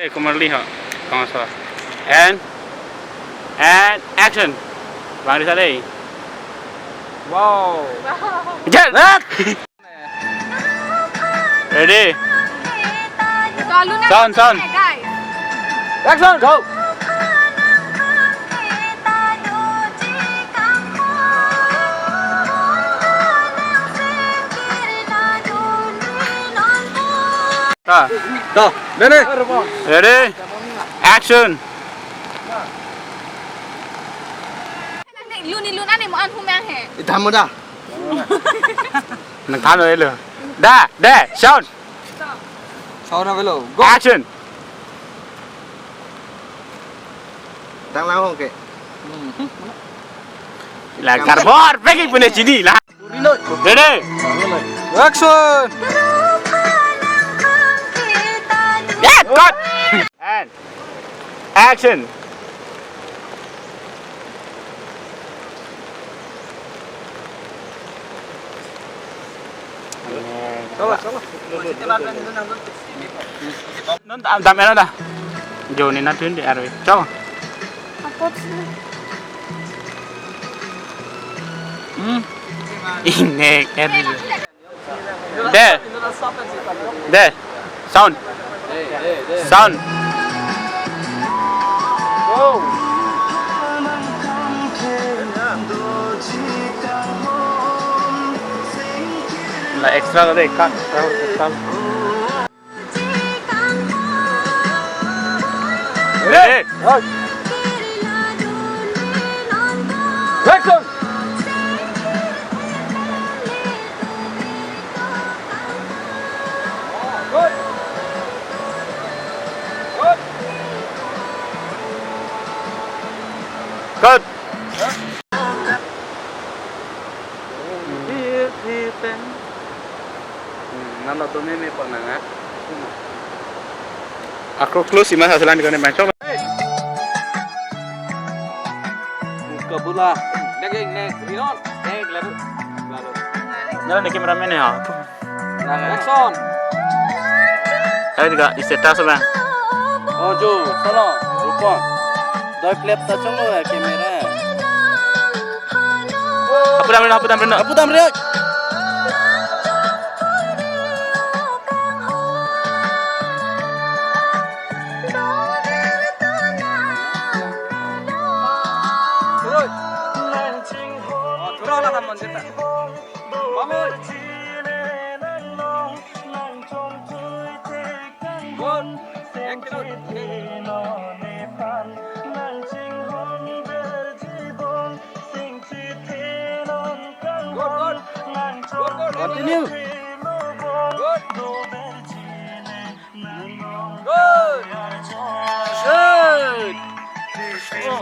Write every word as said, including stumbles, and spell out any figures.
Eh, Kumarli ho. Kongso. And, and action. Bang Risa dei. Wow. Jel. Ready? Sound, sound. Action. Go. Ah. To, dene. Ready? Action. Lun ni lun ani mo an humang he. Itham mo da. Nang than lo. Da, de, sound. Sound avelo. Go. Action. Tang lang hong ke. La karbor, pegi punya sini lah. Ready? Action. Yeah, cut. And action. Chalo, chalo. Non dam, dam era da. Joni na tun di arve. Chalo. Apot sih. Hmm. Inek er. De. De. Sound. Sound. La extra de cut. Ready? Action. Cut. Hmm, nang lo to meme pa nang, ah. Ako close si mas asalan ko ne manchok. Kabula. Daging ne, rinon. Eh, lalu. Lalu. Nara ne cameraman ya. Nang action. Ayo juga status bang. Oh, jo, solo. Rupon. Doi plep ta chunglo ya camera. Apu dam reno, apu dam reno. Apu dam reno. Good. Action. Good, good. Good, good. Continue. Good. Good. Good.